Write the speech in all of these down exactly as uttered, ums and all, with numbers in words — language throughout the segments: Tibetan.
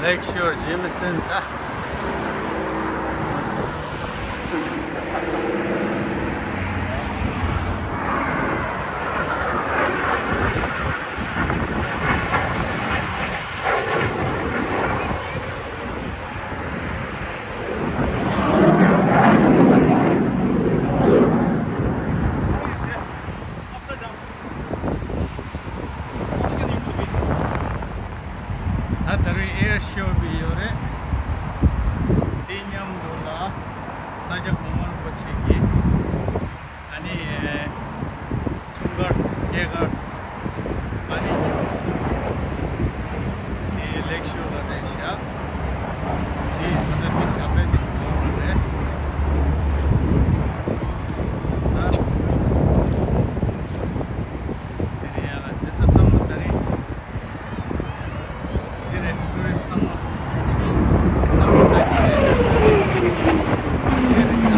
Lake Shore Jimison ད། ད་ད་རེས་ཨེར་ཤོ་བི་ཡོད་རེད། དེ་མཉམ་དུ་ལ་ས་སྐྱ་གོང་མ་རིན་པོ་ཆེ་གི་ཨ་ནི་འཁྲུངས་སྐར་སྐྱེས་སྐར་ཨ་ནི་ཉིན་མོ་སྲུང་དེ་ལེག་ཤོ་ལ་རེད་ཤག་དེ་ད་ལྟ་དེ་ཞབས་པད་དེ་གོང་ལ་རེད། ད་དེ་རེད་ཡ་ལ་དེ་ཚོ་ཚང་མ་ད་རེས། དེ་རེད། ཊུ་རི་སི་ཚང་མ་ནམ་རྒྱུན་ད་གིན་རེད། དེ་རེད་ཤག་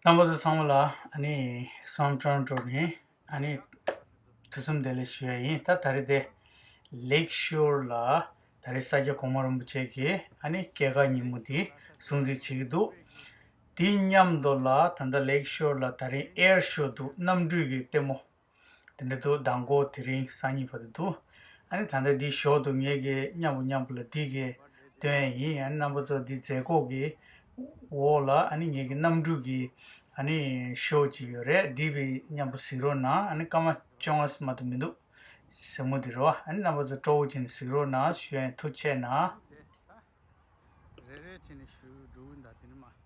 རྣམ་པ་ཚོ་ཚང་མ་ལ་ཨ་ནི་སམ་ཊོན་ཊོ་ནས་ཨ་ནི་དུས་གསུམ་བདེ་ལེགས་ཞུ་ཡ་ཡིན། ད་ད་རེས་དེ་ལེག་ཤོར་ལ་ད་རེས་ས་སྐྱ་གོང་མ་རིན་པོ་ཆེ་གི་ཨ་ནི་སྐྱེས་སྐར་ཉིན་མོ་དེ་སྲུང་བརྩི་བྱེད་ཀྱི་འདུག་དེའི་མཉམ་དུ་ལ་ད་ལྟ་ལེག་ཤོར་ལ་ད་རིང་ཨེར་ཤོ་འདུག་གནམ་གྲུ་གི་ལྟད་མོ། དེ་འདྲ་འདུག་མདང་དགོང་དེ་རིང་སང་ཉིན་བར་དུ་འདུག་ཨ་ནི་ད་ལྟ་འདི་ཞོར་དུ་ངས་ཀྱི་མཉམ་པོ་མཉམ་པོ་ལ་འདི་གི་སྟོན་ཡ་ཡིན། ཨ་ནི་རྣམ་པ་ཚོ་འདི་མཛད་སྒོ་གི་འོག་ལ་ཨ་ནི་ངས་ཀྱི་གནམ་གྲུ་གི་ཨ་ནི་ཤོ་ཅིག་ཡོད་རེད། འདི་བི་མཉམ་པོ་གཟིགས་རོགས་གནང་། ཨ་ནི་སྐར་མ་བཅོ་ལྔ་མ་གཏོགས་མི་འདུག་ཟེར་མོ་འདི་རོ། ཨ་ནི་རྣམ་པ་ཚོ་སྤྲོ་བོ་བྱས་ནས་གཟིགས་རོགས་གནང་ཞུ་ཡ་ཡིན། ཐུགས་རྗེ་གནང་། རེ་རེ་བྱས་ནས་ཞུ་འགྲོ་གི་འདུག་དེ་ནི་མ།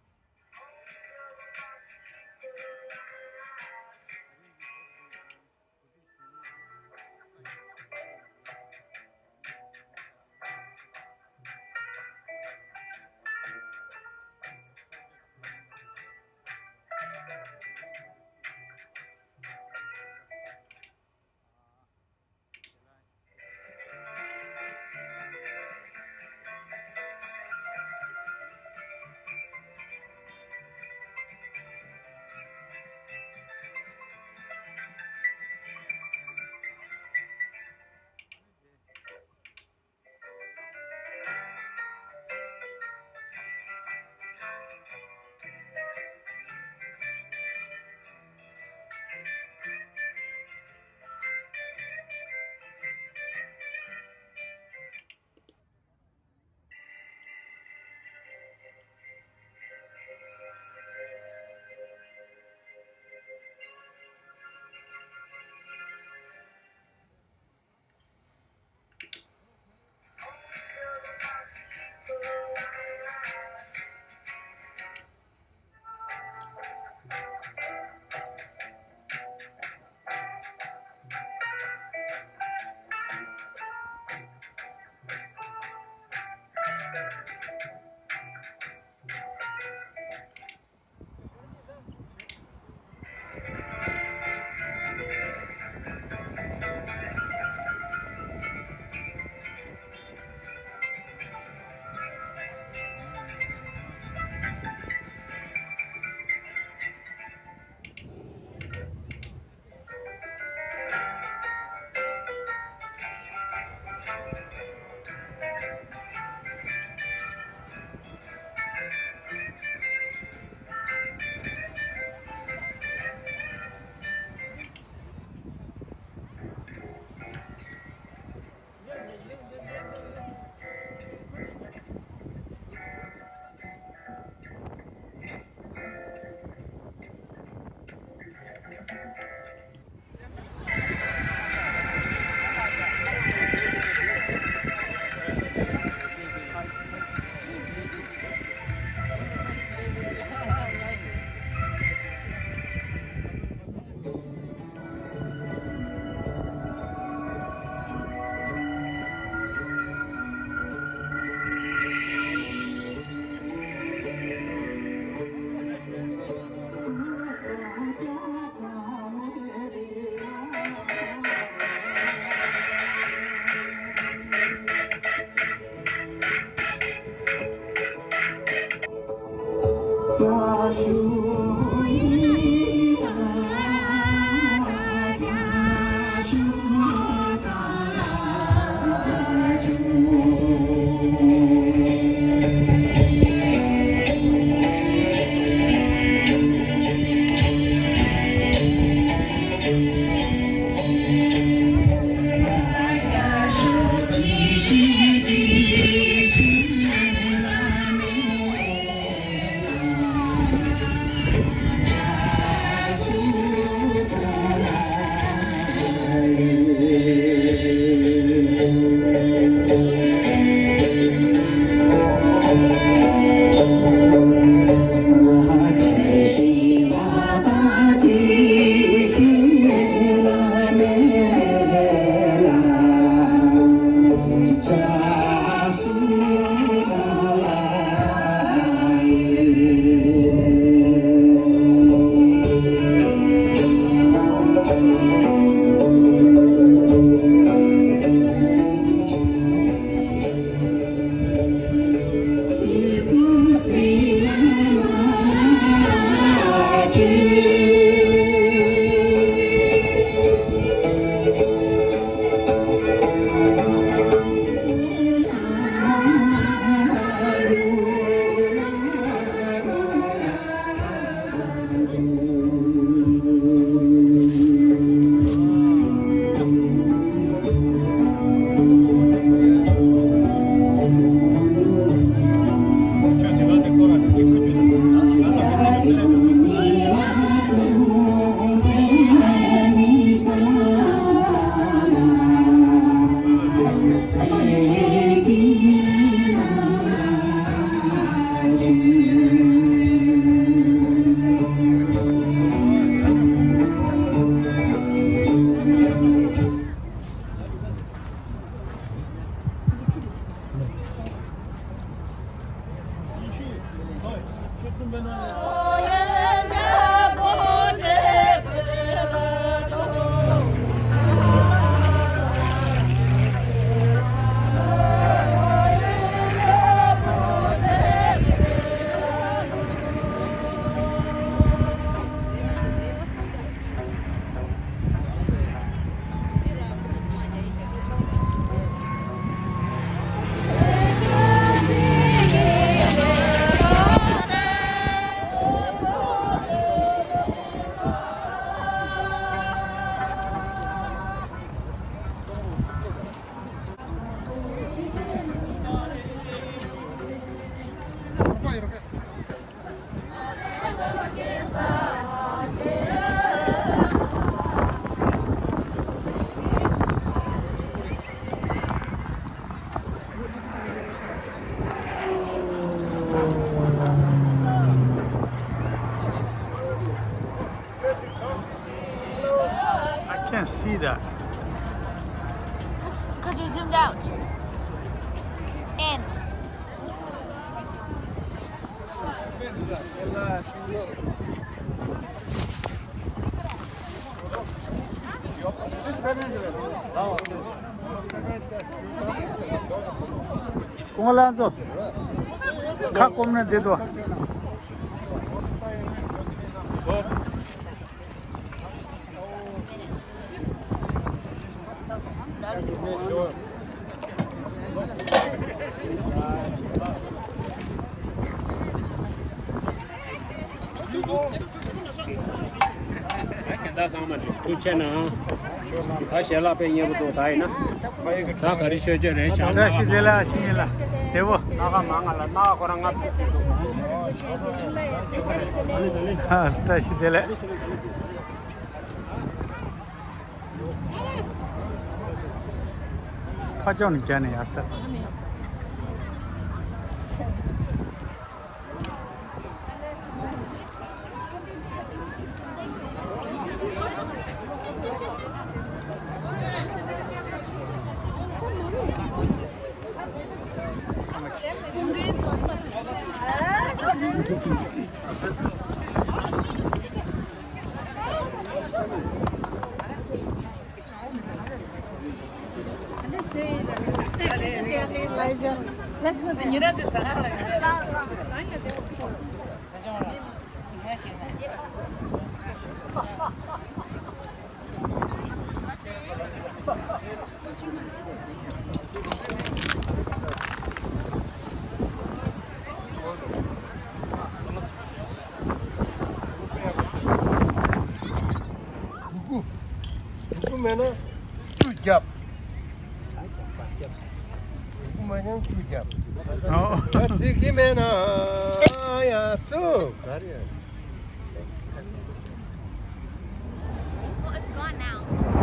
I can't see that. Because you zoomed out. In. སྐུ་ངོ་ལགས་ཚོ། ཁ་སྐོམ་ན་བསྡད་དོ། མ་འདུག་ཐུགས་ཆེ་ན། ད་ཞལ་ལག་དཔེ་མཉེས་པོ་འདུག་ད་ཡིན་ན། ད་ག་རེ་ཤོད་ཆོད་རེད་ཤག་བཀྲ་ཤིས་བདེ་ལེགས། ཤིང་ལ་བདེ་བོ། ན་ག་མ་ང་ལ་ན་ག་ཁོ་རང་ང་ཐུག་ཅིག་འདུག་ཨ་བཀྲ་ཤིས་བདེ་ལེགས། ཁ་ཕྱོགས་ནས་བརྒྱབ་ནས་ཡར་སར། ཕྲུ་གུ། ཕྲུ་གུ་མེད་ན་བཅུ་བརྒྱབ། ཕྲུ་གུ་མ་ཉམས་བཅུ་བརྒྱབ། ཨོ། ད་ཚིག་གི་མེད་ན་ཡ་བཅུ། ག་རེ་ཡ། Oh, it's gone now.